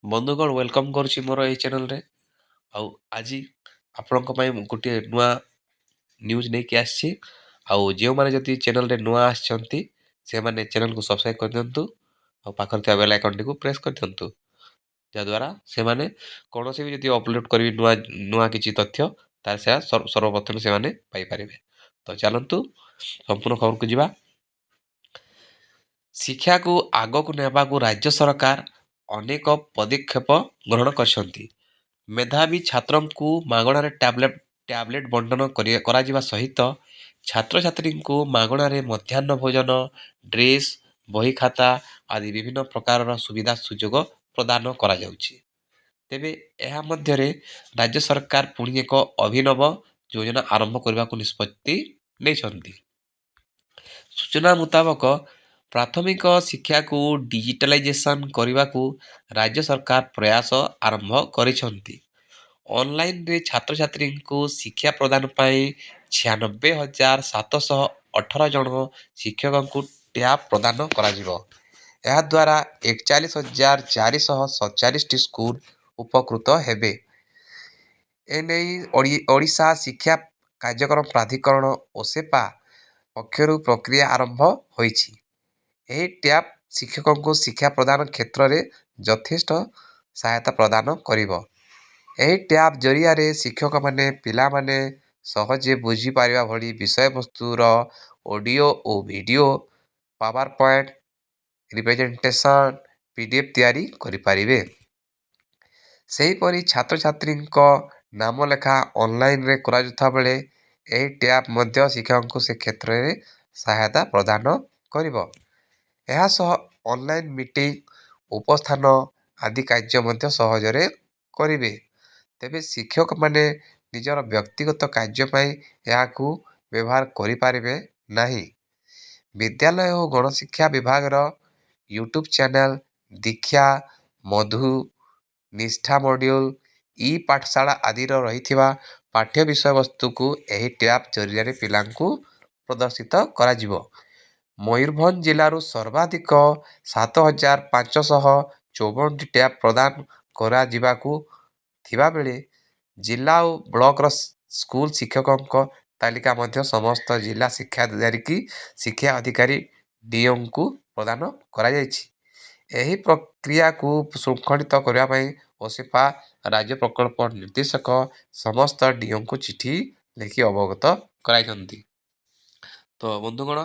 ବନ୍ଧୁଗଣ, welcome କରୁଛି ମୋର ଏହି ଚ୍ୟାନେଲରେ। ଆଉ ଆଜି ଆପଣଙ୍କ ପାଇଁ ମୁଁ ଗୋଟିଏ ନୂଆ ନ୍ୟୁଜ୍ ନେଇକି ଆସିଛି। ଆଉ ଯେଉଁମାନେ ଯଦି ଚ୍ୟାନେଲରେ ନୂଆ ଆସିଛନ୍ତି, ସେମାନେ ଚ୍ୟାନେଲକୁ ସବସ୍କ୍ରାଇବ୍ କରିଦିଅନ୍ତୁ ଆଉ ପାଖରେ ଥିବା ବେଲ୍ ଆଇକନ୍ଟିକୁ ପ୍ରେସ୍ କରିଦିଅନ୍ତୁ, ଯାହାଦ୍ୱାରା ସେମାନେ କୌଣସି ବି ଯଦି ଅପଲୋଡ଼ କରିବି ନୂଆ ନୂଆ କିଛି ତଥ୍ୟ, ତାହେଲେ ସେୟା ସର୍ବପ୍ରଥମେ ସେମାନେ ପାଇପାରିବେ। ତ ଚାଲନ୍ତୁ, ସମ୍ପୂର୍ଣ୍ଣ ଖବରକୁ ଯିବା। ଶିକ୍ଷାକୁ ଆଗକୁ ନେବାକୁ ରାଜ୍ୟ ସରକାର ଅନେକ ପଦକ୍ଷେପ ଗ୍ରହଣ କରିଛନ୍ତି। ମେଧାବୀ ଛାତ୍ରଙ୍କୁ ମାଗଣାରେ ଟ୍ୟାବଲେଟ୍ ବଣ୍ଟନ କରାଯିବା ସହିତ ଛାତ୍ରଛାତ୍ରୀଙ୍କୁ ମାଗଣାରେ ମଧ୍ୟାହ୍ନ ଭୋଜନ, ଡ୍ରେସ୍, ବହି ଖାତା ଆଦି ବିଭିନ୍ନ ପ୍ରକାରର ସୁବିଧା ସୁଯୋଗ ପ୍ରଦାନ କରାଯାଉଛି। ତେବେ ଏହା ମଧ୍ୟରେ ରାଜ୍ୟ ସରକାର ପୁଣି ଏକ ଅଭିନବ ଯୋଜନା ଆରମ୍ଭ କରିବାକୁ ନିଷ୍ପତ୍ତି ନେଇଛନ୍ତି। ସୂଚନା ମୁତାବକ, ପ୍ରାଥମିକ ଶିକ୍ଷାକୁ ଡିଜିଟାଲାଇଜେସନ୍ କରିବାକୁ ରାଜ୍ୟ ସରକାର ପ୍ରୟାସ ଆରମ୍ଭ କରିଛନ୍ତି। ଅନଲାଇନରେ ଛାତ୍ରଛାତ୍ରୀଙ୍କୁ ଶିକ୍ଷା ପ୍ରଦାନ ପାଇଁ 96,718 ଜଣ ଶିକ୍ଷକଙ୍କୁ ଟ୍ୟାବ୍ ପ୍ରଦାନ କରାଯିବ। ଏହାଦ୍ୱାରା 41,447ଟି ସ୍କୁଲ ଉପକୃତ ହେବେ। ଏନେଇ ଓଡ଼ିଶା ଶିକ୍ଷା କାର୍ଯ୍ୟକ୍ରମ ପ୍ରାଧିକରଣ, ଓସେପା ପକ୍ଷରୁ ପ୍ରକ୍ରିୟା ଆରମ୍ଭ ହୋଇଛି। ଏହି ଟ୍ୟାବ୍ ଶିକ୍ଷକଙ୍କୁ ଶିକ୍ଷା ପ୍ରଦାନ କ୍ଷେତ୍ରରେ ଯଥେଷ୍ଟ ସହାୟତା ପ୍ରଦାନ କରିବ। ଏହି ଟ୍ୟାବ୍ ଜରିଆରେ ଶିକ୍ଷକମାନେ ପିଲାମାନେ ସହଜେ ବୁଝିପାରିବା ଭଳି ବିଷୟବସ୍ତୁର ଅଡ଼ିଓ ଓ video, power point representation, PDF ତିଆରି କରିପାରିବେ। ସେହିପରି ଛାତ୍ରଛାତ୍ରୀଙ୍କ ନାମଲେଖା ଅନଲାଇନରେ କରାଯାଉଥିବା ବେଳେ ଏହି ଟ୍ୟାବ୍ ମଧ୍ୟ ଶିକ୍ଷକଙ୍କୁ ସେ କ୍ଷେତ୍ରରେ ସହାୟତା ପ୍ରଦାନ କରିବ। ଏହା ସହ ଅନଲାଇନ୍ ମିଟିଂ, ଉପସ୍ଥାନ ଆଦି କାର୍ଯ୍ୟ ମଧ୍ୟ ସହଜରେ କରିବେ। ତେବେ ଶିକ୍ଷକମାନେ ନିଜର ବ୍ୟକ୍ତିଗତ କାର୍ଯ୍ୟ ପାଇଁ ଏହାକୁ ବ୍ୟବହାର କରିପାରିବେ ନାହିଁ। ବିଦ୍ୟାଳୟ ଓ ଗଣଶିକ୍ଷା ବିଭାଗର ୟୁଟ୍ୟୁବ୍ ଚ୍ୟାନେଲ୍, ଦୀକ୍ଷା, ମଧୁ, ନିଷ୍ଠା ମଡ୍ୟୁଲ୍, ଇ ପାଠଶାଳା ଆଦିର ରହିଥିବା ପାଠ୍ୟ ବିଷୟବସ୍ତୁକୁ ଏହି ଟ୍ୟାବ୍ ଜରିଆରେ ପିଲାଙ୍କୁ ପ୍ରଦର୍ଶିତ କରାଯିବ। ମୟୂରଭଞ୍ଜ ଜିଲ୍ଲାରୁ ସର୍ବାଧିକ 7554ଟି ଟ୍ୟାବ୍ ପ୍ରଦାନ କରାଯିବାକୁ ଥିବାବେଳେ ଜିଲ୍ଲା ଓ ବ୍ଲକର ସ୍କୁଲ ଶିକ୍ଷକଙ୍କ ତାଲିକା ମଧ୍ୟ ସମସ୍ତ ଜିଲ୍ଲା ଶିକ୍ଷା ଅଧିକାରୀ, ଡିଇଓଙ୍କୁ ପ୍ରଦାନ କରାଯାଇଛି। ଏହି ପ୍ରକ୍ରିୟାକୁ ଶୃଙ୍ଖଳିତ କରିବା ପାଇଁ ଓସେପା ରାଜ୍ୟ ପ୍ରକଳ୍ପ ନିର୍ଦ୍ଦେଶକ ସମସ୍ତ ଡିଇଓଙ୍କୁ ଚିଠି ଲେଖି ଅବଗତ କରାଇଛନ୍ତି। ତ ବନ୍ଧୁଗଣ,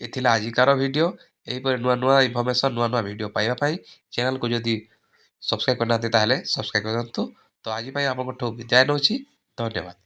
ଏ ଥିଲା ଆଜିକାର ଭିଡ଼ିଓ। ଏହିପରି ନୂଆ ନୂଆ ଇନଫର୍ମେସନ୍, ନୂଆ ନୂଆ ଭିଡ଼ିଓ ପାଇବା ପାଇଁ ଚ୍ୟାନେଲକୁ ଯଦି ସବସ୍କ୍ରାଇବ୍ କରିନାହାନ୍ତି, ତାହେଲେ ସବସ୍କ୍ରାଇବ୍ କରିଦିଅନ୍ତୁ। ତ ଆଜି ପାଇଁ ଆପଣଙ୍କଠୁ ବିଦାୟ ନେଉଛି। ଧନ୍ୟବାଦ।